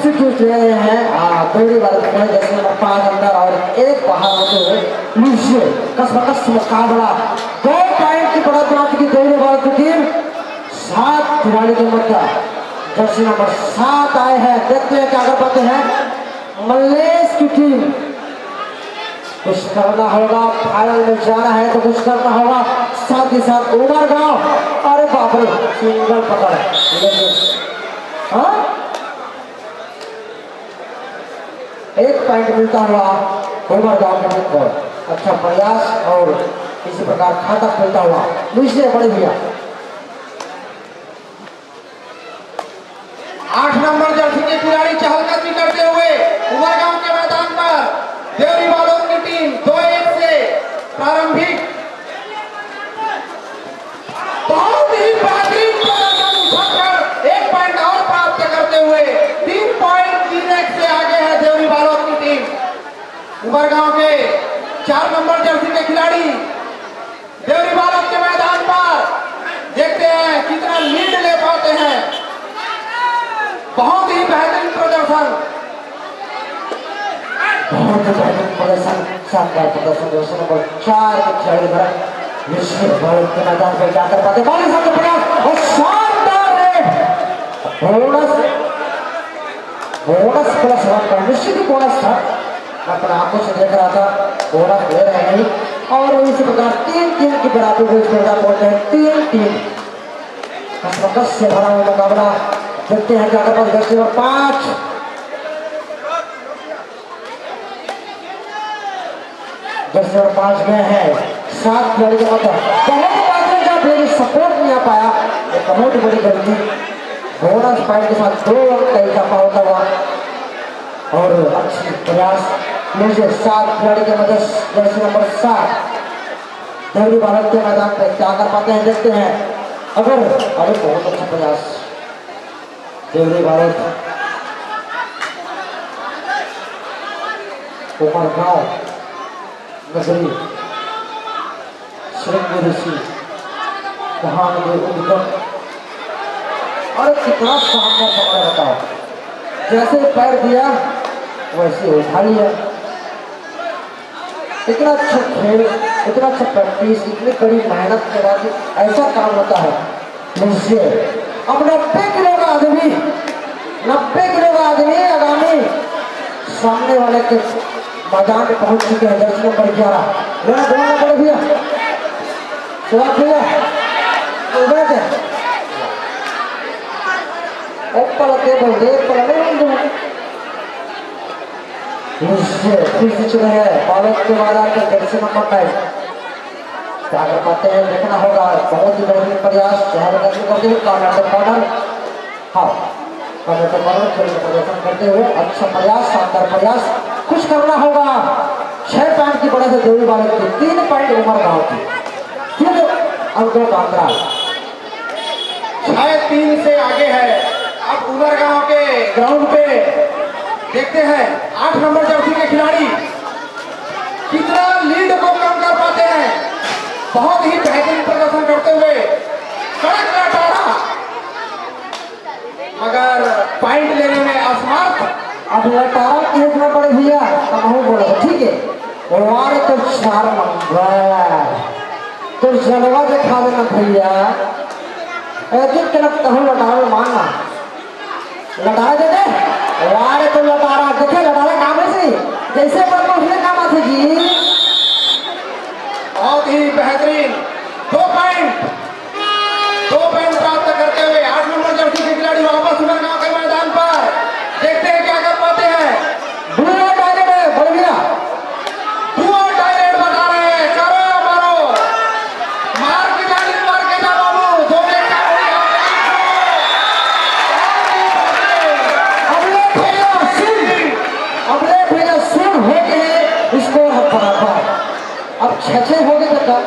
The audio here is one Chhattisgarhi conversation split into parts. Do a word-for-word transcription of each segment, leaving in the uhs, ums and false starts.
जीत रहे हैं, हाँ, देवरी बालोद के जर्सी नंबर पाँच अंदर और एक बाहर होते हुए। लीजिए, कसमकस मुकाबला, दो पॉइंट की बढ़त बना चुकी देवरी बालोद की टीम। सात खिलाड़ी के मध्य जर्सी नंबर सात आए हैं, देखते हैं क्या कर पाते हैं मल्लेश की टीम। कुछ करना होगा, फाइनल में जाना है तो कुछ करना होगा। साथ ही साथ उमरगांव, अरे बाप रे, सिंगल पकड़, हाँ, एक पॉइंट मिलता हुआ उमरगांव के टीम को। अच्छा प्रयास और इसी प्रकार खाता खुलता हुआ। नीचे बड़े भैया, आठ नंबर जर्सी के खिलाड़ी चहलकदमी करते हुए उमरगांव के मैदान पर देवरी बालोद की टीम दो एक से प्रारंभिक बहुत ही बेहतरीन प्रदर्शन उछलकर एक पॉइंट और प्राप्त करते हुए तीन पॉइंट तीन एक से आगे है देवरी बालोद की टीम। उमरगांव के चार नंबर जर्सी के खिलाड़ी देवरी बालोद के मैदान पर देखते हैं कितना लीड ले पाते हैं। बहुत ही बेहतरीन प्रदर्शन। बहुत ही बेहतरीन प्रदर्शन, शानदार प्रदर्शन। जर्सी नंबर चार के खिलाड़ी द्वारा निश्चित भारत के मैदान में क्या कर पाते, बालीस के प्रयास और शानदार रेड। बोनस, बोनस प्लस वन का निश्चित ही बोनस था। अपना आंखों से देख रहा था, बोनस ले रहे नहीं। और इसी प्रकार तीन तीन की बराबरी हुई, स्पर्धा पहुंचे हैं तीन तीन। कसमकस से भरा हुआ मुकाबला। देखते हैं क्या कर पाते जर्सी नंबर पाँच। जर्सी नंबर पाँच में है सात खिलाड़ी का मतलब बहुत बातें जब मेरी सपोर्ट नहीं आ पाया, एक बहुत बड़ी गलती। बोनस पॉइंट के साथ दो अंक का इजाफा होता हुआ और अच्छी प्रयास। लीजिए, सात खिलाड़ी के मध्य जर्सी नंबर सात देवरी बालोद के मैदान पे क्या कर पाते हैं, देखते हैं। अगर, अरे, बहुत अच्छा प्रयास देवरी बालोद, उमरगांव नगरी, श्रृंगी ऋषि, कहाँ मिले उद्गम। अरे, कितना शानदार पकड़ा, बताओ, जैसे पैर दिया वैसे उठा लिया। इतना अच्छा खेल, इतना अच्छा प्रैक्टिस, इतनी कड़ी मेहनत के बाद ऐसा काम होता है। लीजिए, अब नब्बे किलो का आदमी, नब्बे किलो का आदमी आगामी सामने वाले के मैदान में पहुंच चुके हैं। जर्सी नंबर ग्यारह, लेना देना पड़े भैया, सुभाष भैया, उधर से। ऊपर के बोल दे, ऊपर नहीं बोल दे। नीचे फिर से चुके हैं, बालोद के मैदान पर जर्सी नंबर नाइन। क्या कर पाते हैं, देखना होगा। बहुत ही बेहतरीन प्रयास, चहलकदमी करते हुए कॉर्नर से कॉर्नर। हाँ, कॉर्नर से कॉर्नर खेल का प्रदर्शन करते हुए अच्छा प्रयास, शानदार प्रयास। कुछ करना होगा। छह पॉइंट की बढ़त है देवरी बालोद की, तीन पॉइंट उमरगांव की, तीन अंकों का अंतराल। छह तीन से आगे है। अब उमरगांव के ग्राउंड पे देखते हैं आठ नंबर जर्सी के खिलाड़ी कितना लीड को कम कर पाते हैं। बहुत ही बेहतरीन प्रदर्शन करते हुए कड़क लटारा, मगर पॉइंट लेने में असमर्थ। अब लटारा के ऊपर पड़े भैया, हम हूँ बोले, ठीक है। वारे तो चार नंबर, तो जलवा दिखा देना भैया। एक एक तरफ कहूँ लटारा मारना, लटारा दे दे। वारे तो लटारा देखे, लटारा काम है सही, जैसे पर उसने काम आते जी। बहुत ही बेहतरीन, दो पॉइंट, दो पॉइंट प्राप्त करते हुए आठ नंबर जर्सी के खिलाड़ी वापस उमरगांव के मैदान पर। देखते हैं क्या कर पाते हैं। डुओ डायरेक्ट है, बढ़ गया। डुओ डायरेक्ट बता रहे हैं, करो या मरो। मार के जा, मार के जा बाबू, दो मिनट का हो गया। अगले भैया सुन, अगले भैया सुन हो गए, स्कोर है बराबर। अब छः छः हो गए बेटा,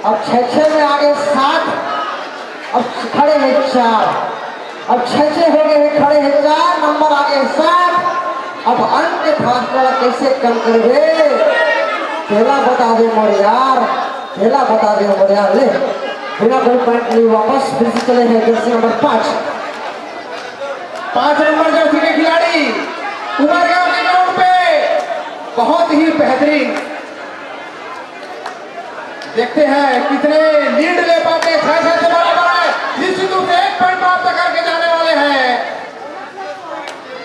अब छः छः में आ गए सात, अब खड़े हैं चार, अब छः छः हो गए हैं, खड़े हैं चार, नंबर आ गए सात। अब अंक फासला कैसे कम करबे, तेला बता दे मोर यार, तेला बता दे मोर यार। ले, बिना कोई पॉइंट नहीं, वापस फिर से चले हैं जर्सी नंबर पाँच। पाँच नंबर जर्सी के खिलाड़ी उमरगांव के ग्राउंड पे बहुत ही बेहतरीन। देखते हैं कितने लीड ले पाते हैं। छह छह से बड़ा बड़ा है। निश्चित रूप से एक पॉइंट प्राप्त करके जाने वाले हैं।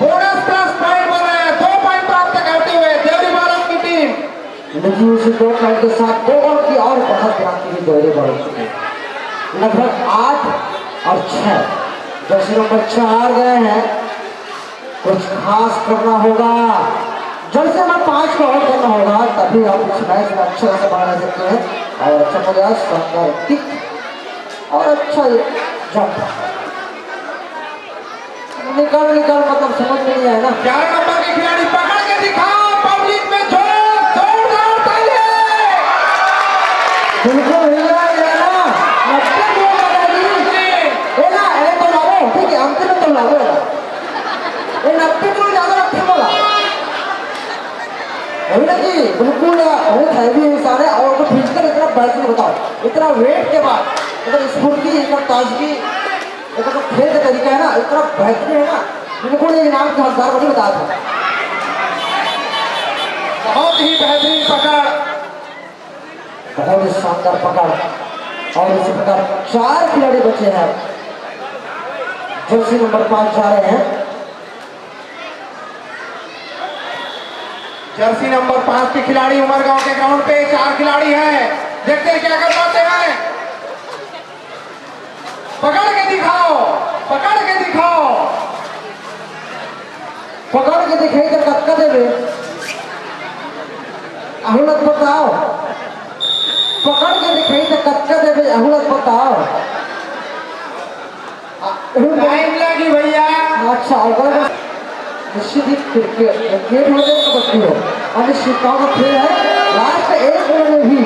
बोनस प्लस पॉइंट बना है। दो पॉइंट प्राप्त करते हुए देवरी बालोद की टीम। लेकिन उसी दो पॉइंट के साथ दो गोल की और बढ़त बनाती हुई देवरी बालोद की टीम। लगभग आठ और छह, जर्सी नंबर चार गए हैं। कुछ खास करना होगा, जर्सी नंबर पाँच को आउट करना होगा, तभी आप इस मैच में अच्छा खासा बना सकते हैं। और अच्छा प्रयास, शानदार किक और अच्छा जंप। निकल निकल, मतलब, समझ में नहीं आया ना। ग्यारह नंबर के खिलाड़ी पकड़ के दिखाओ, पब्लिक में जोर, जोरदार ताली। बिल्कुल हिला, हिला ना। नब्बे किलो का था जी। ए ना, ए तो लागो, ठीक है, अंतिम में तो लागो। ए नब्बे किलो ज्यादा रखे बोला। वही ना जी, बिल्कुल बहुत हैवी इंसान है और उनको खींचकर इतना बैलेंस बताओ, इतना वेट के बाद, मतलब, स्फूर्ति, इतना ताजगी, इतना खेल का तरीका है ना, इतना बेहतरीन है ना, बिल्कुल ये इनाम के हकदार मुझे बता दो। बहुत ही बेहतरीन पकड़। बहुत ही शानदार पकड़। और इसी प्रकार चार खिलाड़ी बचे हैं, जर्सी नंबर पाँच जा रहे हैं। जर्सी नंबर पाँच के खिलाड़ी उमरगांव के ग्राउंड पे चार खिलाड़ी हैं, देखते हैं क्या कर पाते हैं। पकड़ के दिखाओ, पकड़ के दिखाओ। पकड़ के दिखाई तो कक्का देवे। अहूँ लोग बताओ। पकड़ के दिखाई तो कक्का देवे, अहूँ लोग बताओ। टाइम लगी भैया। अच्छा, अगर निश्चित ही क्रिकेट, क्रिकेट हो जाए, कबड्डी हो, अनिश्चितताओं का खेल है। लास्ट एक मिनट में भी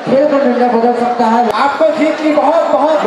खेल का निर्णय बदल सकता है। आपको जीत की बहुत बहुत